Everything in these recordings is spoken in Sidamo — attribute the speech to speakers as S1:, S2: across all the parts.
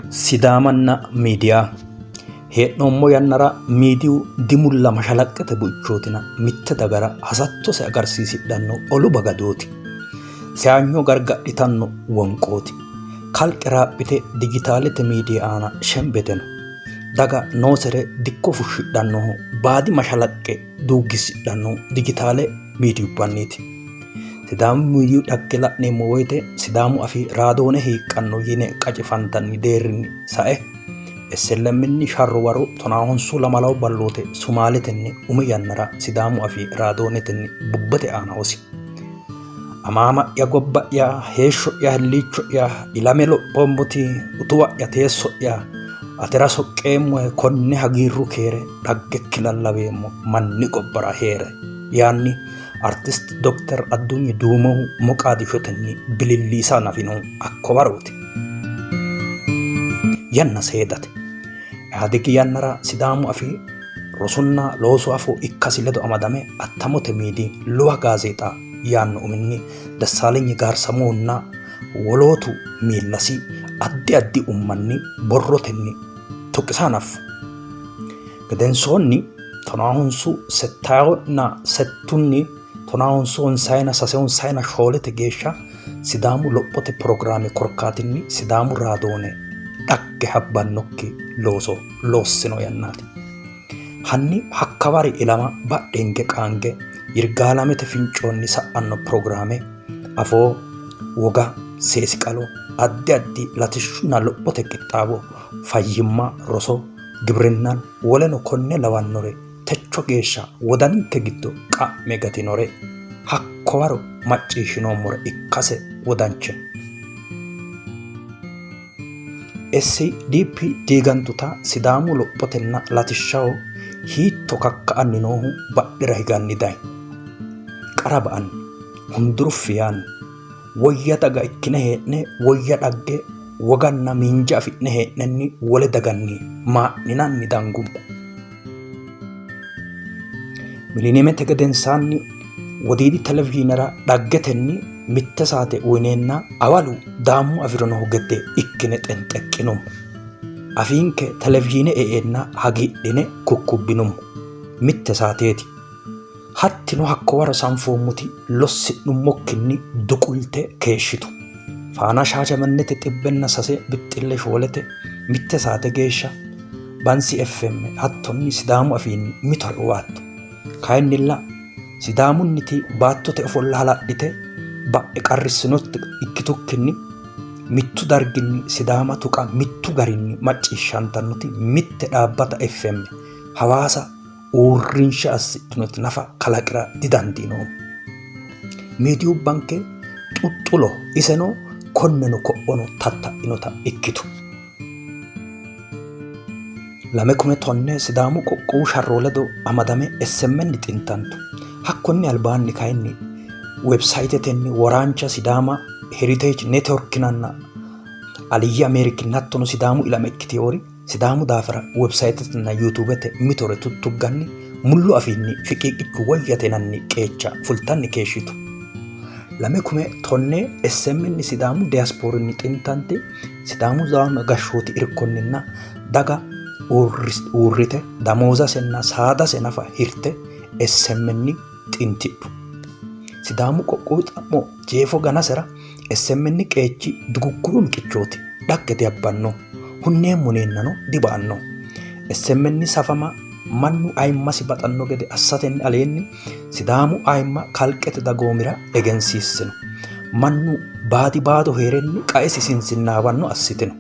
S1: Sidaamanna miidiya. Hee'noommo yannara miidiyu dimulla mashalaqqete buichootina mitte dagara hasattose agarsiisidhanno olu bagadooti. Seyaanyo gargadhitanno wonqooti. Kalqe raaphite dijitaalete miidiyi aana shembete no. Daga noosere dikko fushshidhannohu baadi mashalaqqe duuggisidhannohu dijitaale miidiyubbanniiti. Sidaamu miidiyu dhagge la'neemmo woyte Sidaamu afii raadoone hiiqqanno yine qacifantanni deerrinni sae SLMnni sharro waro tonaahonsu lamalawu balloote Sumaaletenni umi yannara Sidaamu afii raadoonetenni bubbete aana hosi. Amaama'ya gobba'ya heeshsho'ya hilliicho'ya ilame lophoommoti utuwa'ya teesso'ya atera soqqeemmohe konne hagiirru keere dhaggekki lallaweemmo manni gobbara hee're yaanni Artist Dokter Addunyi Duumohu Moqaadishotenni bililliisa hanafinohu hakko warooti. Yanna seedate. Ihaadigi yannara Sidaamu afii rosunna loosu afoo ikkasi ledo amadame attamote miidi Luwa gaazeexa yaanno uminni Dessaalenyi Gaarsamohunna wolootu miillasi addi addi ummanni borrotenni tuqisa hanaffu. Gedensoonni tonaahonsu settayonna settunni tonaahonsu honsayina sase honsayina shoolete geeshsha Sidaamu lophote pirogiraame korkaatinni Sidaamu raadoone dhagge habbannokki looso loossino yannaati. Hanni hakkawari ilama badhenge qaange Yirgaalamete fincoonni sa'anno pirogiraame afoo, woga, seesiqalo, addi addi latishshunna lophote qixxaawo, fayyimma, roso, gibrinna, woleno konne lawannore techo geeshsha wodaninke giddo qa'me gatinore hakkowaro macciishshinoommore ikkase wodanchino. SDP diigantuta Sidaamu lophotenna latishshaho hiitto kakka'anni noohu badhera higanni dayi. Qara ba''anni, hunduruffi yaanni, Woyya daga ikkine hee'ne woyya dhagge, woganna miinja afi'ne hee'nenni wole daganni maa'ninanni dangummo. Miliniyeemete gedensaanni Wodiidi televizhiinera dhaggetenni mitte saate uyineenna awalu daammu afi'rinohu gede ikkine xenxeqqinummo. Afiinke televizhiine e'eenna hagiidhine kukkubbinummo. Mitte saateeti. Hattino hakko waro sanfoommoti lossi'nummokkinni duqulte keeshshitu. Faana Shaashamannete xibbenna sase bixxille shoolete mitte saate geeshsha Bansi FM hattonni Sidaamu afiinni mitore owaattu. Kayinnilla Sidaamunniti baattote ofolla hala'lite ba'e qarrissinota ikkitukkinni mittu darginni Sidaama tuqa mittu garinni macciishshantannoti mitte dhaabbata FM Hawaasa uurrinsha assidhinoti nafa kalaqi'ra didandiinoommo. Miidiyubbanke xuxxulo iseno konneno ko'ono tatta'inota ikkitu. 2010 Sidaamu qoqqowu sharro ledo amadame SMN xintantu. Hakkonni albaanni kayinni webisayitetenni Woraancha Sidaama Heritage Networkinanna Aliyye Ameerikinni hattono Sidaamu ilama ikkitinori Sidaamu daafira webisayitetenna yuutuubete mitore tuttugganni mullu afiinni fiqiiqichu woyyate yinanni qeecha fultanni keeshshitu. 2010 SMN Sidaamu diyaaspoorinni xintante Sidaamu Zoone gashshooti irkonninna daga uurrite damoozasenna saadase nafa hirte SMN xintidhu. Sidaamu qoqqowi xa'mo jeefo ganasera SMN qeechi dugugguru miqichooti, dhagge diabbanno, hunneemmo yineennano diba'anno. SMN safama mannu ayimmasi baxanno gede assatenni aleenni Sidaamu ayimma kalqete dagoomira egensiissino. Mannu baadi baado hee'renni qaesi sinsinnaawanno assitino.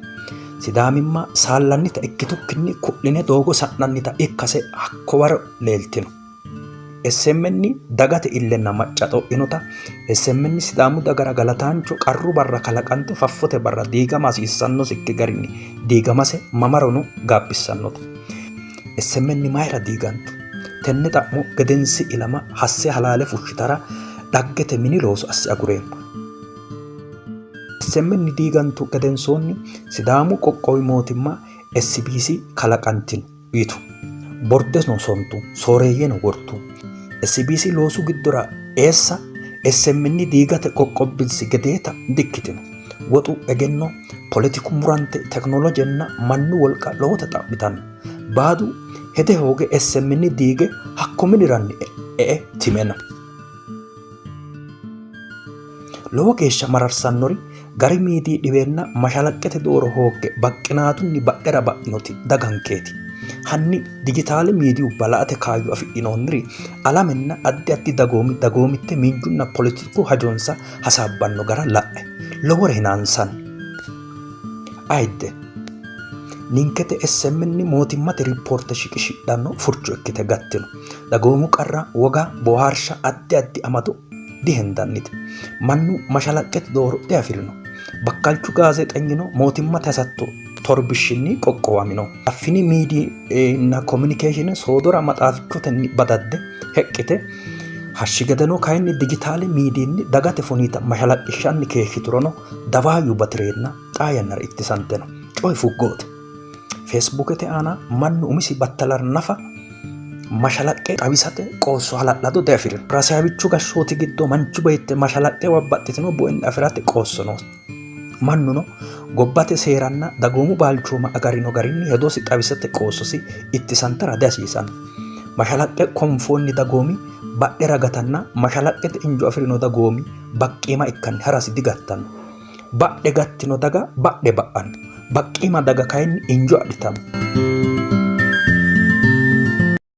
S1: Sidaamimma saallannita ikkitukkinni ku'line doogo sa'nannita ikkase hakko waro leeltino. SMN dagate illenna macca xo'inota, SMN Sidaamu dagara galataancho qarru barra kalaqante faffote barra diigama hasiissannosekki garinni diigamase mamarono gaabbissannote. SMN mayira diigantu? Tenne xa'mo gedensi ilama hasse halaale fushshitara dhaggete mini looso asse agureemmo. SMN diigantu gedensoonni Sidaamu qoqqowi mootimma SBC kalaqantino. yitu. Bordeno sontu, sooreeyyeno wortu. SBC loosu giddora eessa SMN diigate qoqqobbinsi gedeeta dikkitino. Woxu, egenno, poletiku murante, tekinolojenna mannu wolqa lowota xa'mitanno. Baadu hede hooge SMN diige hakko miniranni e''e time no. Lowo geeshsha mararsannori gari miidiyi dhibeenna mashalaqqete dooro hoogge baqqinaatunni badhera ba'inoti dagankeeti. Hanni dijitaale miidiyubba la''ate kaayyo afidhinoonniri alamenna addi addi dagoomi dagoomitte miinjunna poletiku hajonsa hasaabbanno gara la'e. Lowore hinaansanni. Ayidde! Ninkete SMN mootimmate rippoorte shiqishidhanno furcho ikkite gattino. Dagoomu qarra, woga, boohaarsha, addi addi amado dihendannite. Mannu mashalaqqete dooro diafi'rino. Bakkalchu gaazeexenyino mootimmate hasatto torbishshinni qoqqowamino. Affini miidiyinna kominikeeshine soodora maxaafichotenni badadde heqqite hashshi gedeno kayinni dijitaale miidiyinni dagate foniita mashalaqqishshanni keeshshiturono dawaayyu bati'reenna xaa yannara ittisante no. Coyi fuggoote. Feesbuukete aana mannu umisi battalara nafa mashalaqqe xawisate qoosso hala'lado diafi'rino. Rasaawichu gashshooti giddo manchu beetti mashalaqqe babbaxxitino buenni afi'rate qoosso noosi. Mannuno gobbate seeranna dagoomu balchooma agarino garinni hedosi xawisate qoossosi ittisantara dihasiisanno. Mashalaqqe konfoonni dagoomi badhera gatanna mashalaqqete injo afi'rino dagoomi baqqiima ikkanni harasi digattanno. Badhe gattino daga badhe ba'anno. Baqqiima daga kayinni injo adhitanno.